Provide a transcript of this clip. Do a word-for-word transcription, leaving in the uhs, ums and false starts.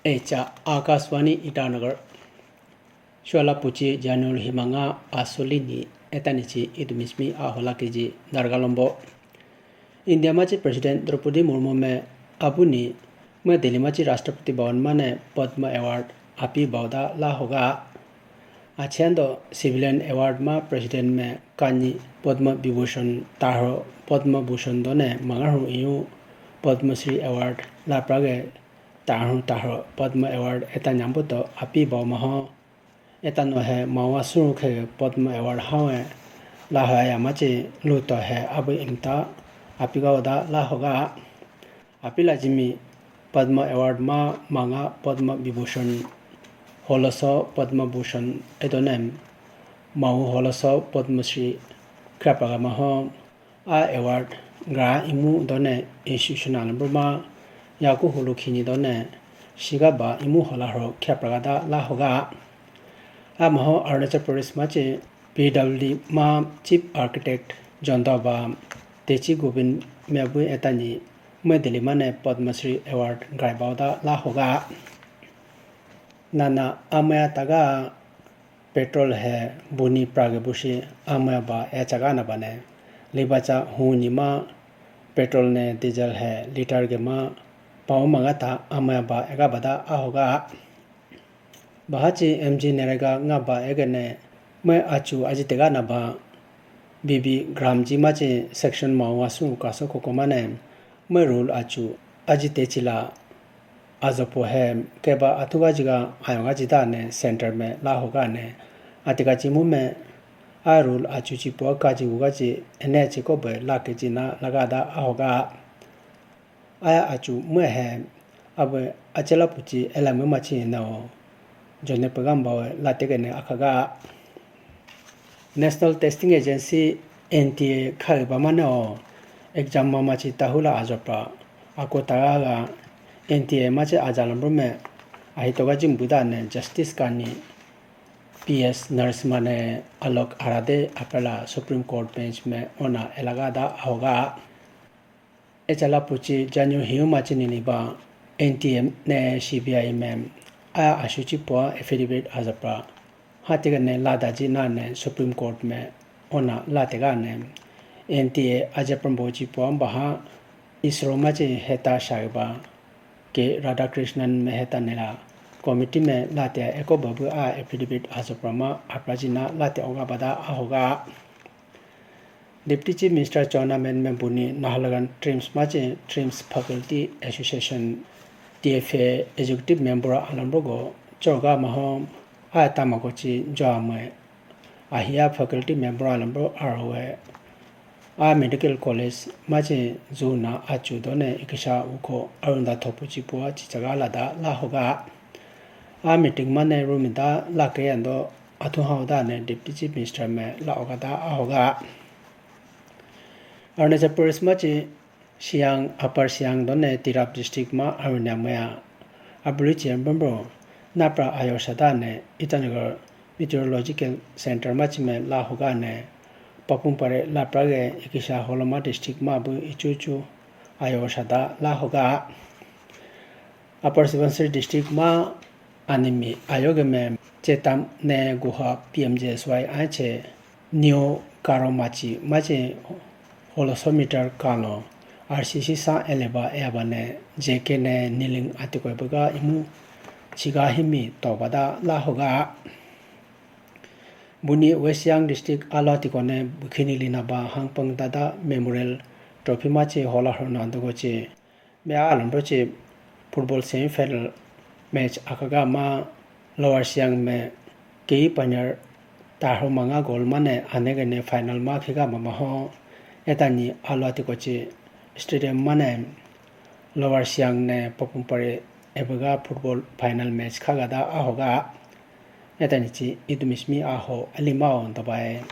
Echa Akashvani Itanagar. Shwela puchi January himanga asuli ni etanichi idumismi ahola keji darga lombo. India machi President Draupadi Murmu me abuni me Delhi machi Rashtrapati Bhavan mane Padma Award api bauda la hoga. Achendo Civilian Award ma President me kani Padma Vibhushan tahro Padma Bhushan done mangaru iyu Padma Shri Award la prage tahro tahro Padma Award eta nyambuto api bau maho. Eta no he mawa suru khe Padma Award hawe la ha ya machi luto he abu imta api ga oda la hoga. Apila jimi Padma Award ma manga Padma Vibhushan, holoso Padma Bhushan edonem, mau holoso Padma Shri khrapa ga maho. A award gra imu done institution number ma yaku hulu khini done shiga ba imu hola hro khrapa ga da la hoga. A maho Arunachal Pradesh ma che P W D ma Chief Architect jonda ba Techi Govind mebu etani me Delhi mane Padma Shri Award grai bauda la hoga. Nana amaya taga petrol he buni prage bushi amaya ba echaga na bane libacha huni ma petrol ne diesel he liter ge ma pau mangata amaya ba ega bada ahoga. Bahachi M G Narega nga ba egene me achu aji tega na ba B B Gram ji machi section ma wasu kaso kokomane me rule achu aji techila ajopo he keba athuga jiga ayonga jida ne center me la hoga ne atika chimu me a rule achu chipo kaji uga ji ene chiko be la ke jina laga da ahoga. Aya achu mwe he abe achela puchi ela mwe machi na o jone pegamba we la tegene akhaga. National Testing Agency N T A khaga ba mane o exam ma machi tahula ajopra ako taga ga N T A machi ajalam rume ahitoga jimbuda ne justice kani P S Narasimha ne Alok Aradhe apela Supreme Court bench me ona elaga da ahoga. Echala puchi janyu hiu machi nini ba N T M ne C B I me aya ashuchi pua affidavit ajapra. Hatiga ne lada ji na ne Supreme Court me ona latega ne N T A ajapra bochi pua baha isro machi heta shaiba ke Radhakrishnan me heta nela committee me late eko babu a affidavit ajapra ma apra ji na late oga bada ahoga. Deputy Chief Minister Chowna Mein me buni Naharlagun TRIHMS machi TRIHMS Faculty Association T F A Executive Member alambro go choga mahom a tamakochi joamwe ahia Faculty Member alambro arowe a Medical College machi juna achu done ikisha uko arunda thopu chipua chichaga lada la hoga. A meeting mane rumida lake ando athu hauda ne Deputy Chief Minister me la ogada ahoga. Arunachal Pradesh machi Siang, Upper Siang done Tirap district ma arunya maya abuli chiyan bambro napra ayo sada ne Itanagar Meteorological Center machi me la hoga ne Papum Pare lapra ge ikisha Holoma district ma bu ichuchu ayo sada la hoga. Upper Subansiri district ma animi ayoge me chetam ne guha P M G S Y ache New Karomachi machi holoso meter kalo R C C sa eleba eba ne J K ne niling atikoi buga imu chiga himi tobada la hoga. Buni West Siang district alo tikone bukhini lina ba hangpang dada Memorial Trophy machi hola hona dogochi. Me a alambro chi football semi final match akaga ma Lower Siang me kei panyar tahro manga goal mane anegene final ma khiga mama ho. Etani alo atiko chi stadium mane Lower Siang ne Papum Pare ebaga football final match khaga da ahoga. Etani chi idumismi aho alimao dabai.